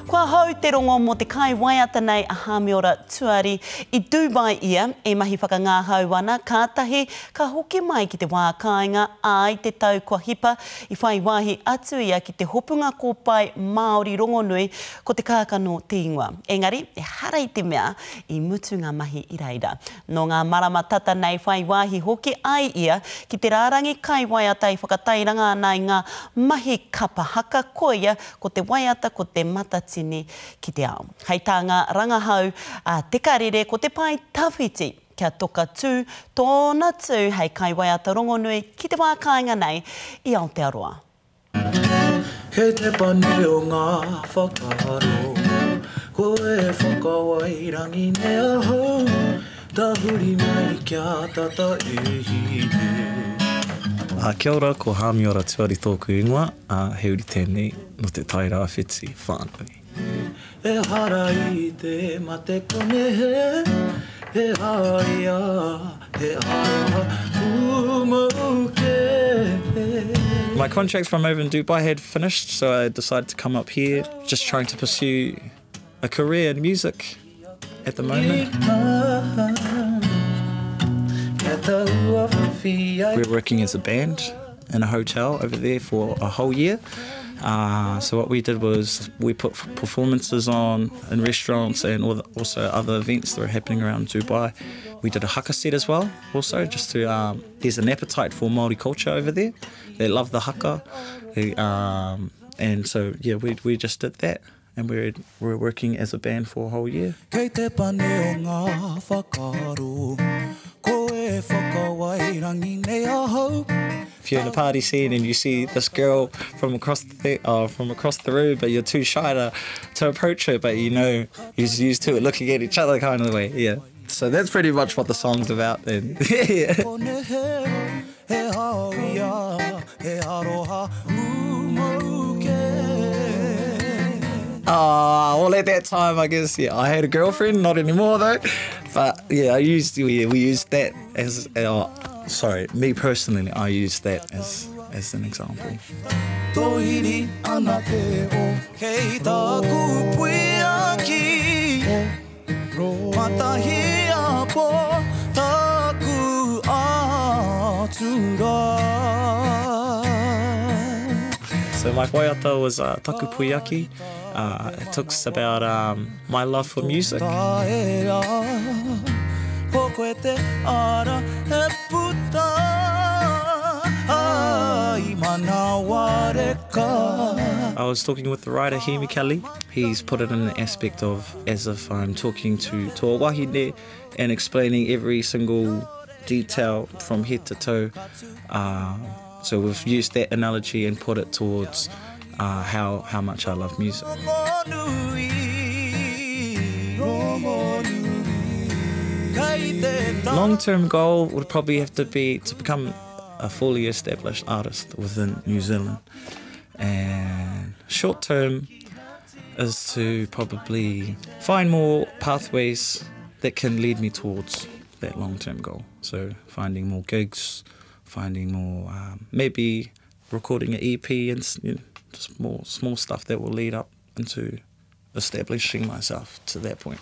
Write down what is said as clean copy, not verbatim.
Kua hou te rongo mō te kaiwaiata nei a Hāmiora Tuari. I Dubai ia e mahi whakangahau ana, kātahi ka hoki mai ki te wā kāinga, ā, i te tau kua hipa i whai wāhi atu ia ki te hopunga kōpae Māori rongonui, ko Te Kākano te ingoa. Engari, ehara i te mea i mutu ngā mahi i reira. Nō ngā marama tata nei whai wāhi hoki ai ia ki te rārangi kaiwaiata e whakatairanga ana i ngā mahi kapa haka, koia Ko te waiata ko Te Matatini ki te Ao. Hei tā ngā rangahau a Te Karere ko te pae tawhiti kia toka tū tōna tū hei kaiwaiata rongonui ki te wā kāinga nei i Aotearoa. Kei te pane o ngā whakaaro, ko e whakawairangi nei ahau, Tahuri mai kia tata e hine. Kia ora, ko Hāmiora Tuari tōku ingoa, ā, he uri tēnei nō Te Tai Rāwhiti whānui. Ehara i te mate konehe, he aia, he aroha pūmau kē. My contract from over in Dubai had finished, so I decided to come up here, just trying to pursue a career in music at the moment. We're working as a band in a hotel over there for a whole year. Uh, so what we did was we put performances on in restaurants and also other events that were happening around Dubai. We did a haka set as well, also just to um, there's an appetite for Maori culture over there. They love the haka, they, um, and so yeah, we we just did that and we were, we were working as a band for a whole year. Kei te pane o ngā whakaaro, ko e whakawairangi nei ahau. If you're in a party scene and you see this girl from across the, uh, from across the room, but you're too shy to, to approach her, but you know you're used to it looking at each other kind of way, yeah. So that's pretty much what the song's about then. yeah. Oh, well, at that time, I guess, yeah, I had a girlfriend, not anymore though. But yeah, I used, yeah, we used that as, uh, sorry, me personally, I used that as, as an example. So my waiata was uh, Taku Puiaki. Uh, it talks about um, my love for music. I was talking with the writer Hemi Kelly. He's put it in the aspect of as if I'm talking to, to a wahine and explaining every single detail from head to toe. Uh, so we've used that analogy and put it towards uh, how, how much I love music. Long-term goal would probably have to be to become a fully established artist within New Zealand. And short term is to probably find more pathways that can lead me towards that long term goal. So finding more gigs, finding more, um, maybe recording an EP and you know, just more small stuff that will lead up into establishing myself to that point.